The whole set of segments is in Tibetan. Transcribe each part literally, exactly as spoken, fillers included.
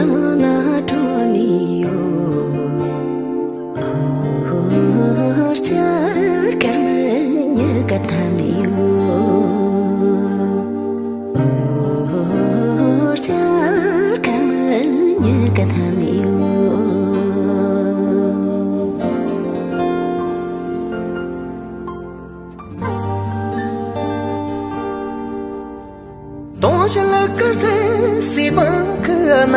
ལ་འགྲོ་ནི་ཡོད། ཨོ་རྩར་ཀར་མི་ཉི་ག་ཐ་ནི་ཡོད། ཨོ་རྩར་ཀར་མི་ཉི་ག་ཐ་ནི་ཡོད། དུང་ཞལ་དཀར་ཚེ་སི་བང་ཁུ་ན།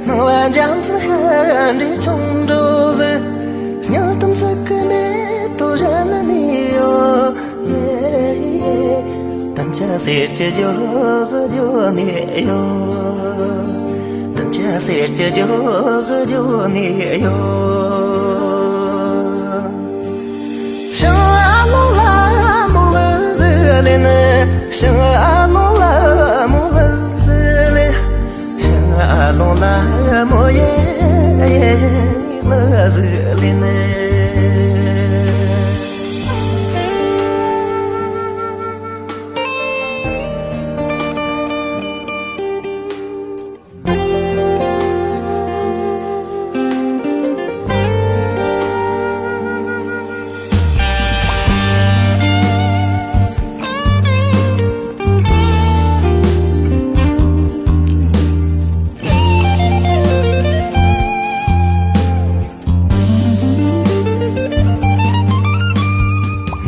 སྣང་བ་འཇམ་ཚུལ་ཤ་འདྲེ་ཆུང་འགྲོ་ཟི། སྙིང་གཏམ་ཟི་ཀི་མེ་ཏོ་ར་ན་ནི་ཡོ། དམ་བཅའ་ཟེར་གྱི་ཇོ་ཇོ་ནི་ཡོ། དམ་བཅའ་ཟེར་གྱི་ཇོ་ཇོ་ནི་ཡོ། ཞང་ཨ་ལོང་ལ་མོ་ལ་ལེན། ཞང་ཨ་ལོང་ལ་མོ་ལ་ལེན། ཞང་ཨ་ལོང་ལ་མོ་ཡེ་ལ་ཟི་ལེན།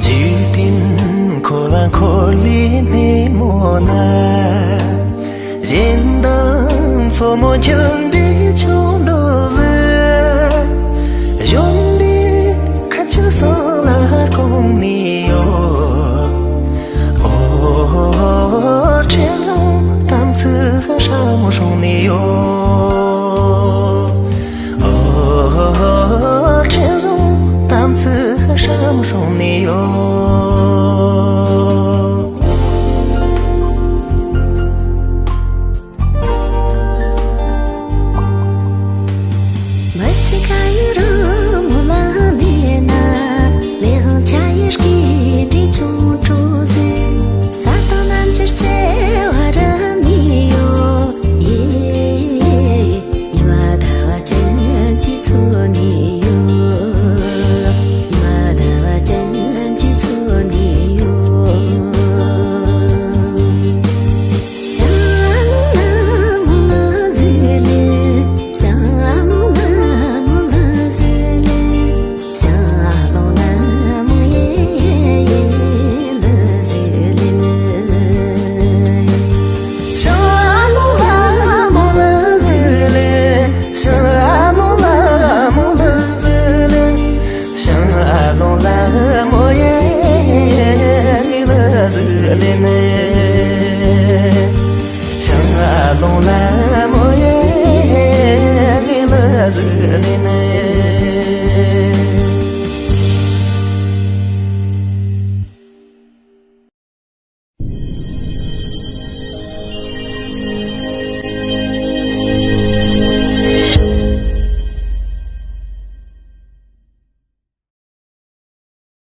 འཇིག་རྟེན་འཁོར་བ་འཁོར་ལས་སྣེ་མོ་ན། གཞན་དང་མཚོ་མོ་ཆུ་འདྲེས་ཆུ་འགྲོ་ཟི། གཞོན་པའི་ཁ་ཆུ་སང་ལ་སྐོང་ནི་ཡོད། ཨོ་ཁྲེལ་བཟུང་དམ་ཚིག་ཧྲ་མོ་སྲུང་ནི་ཡོད། ཨོ་ཁྲེལ་བཟུང་དམ་ཚིག་ཧྲ་མོ་སྲུང་ནི་ཡོད།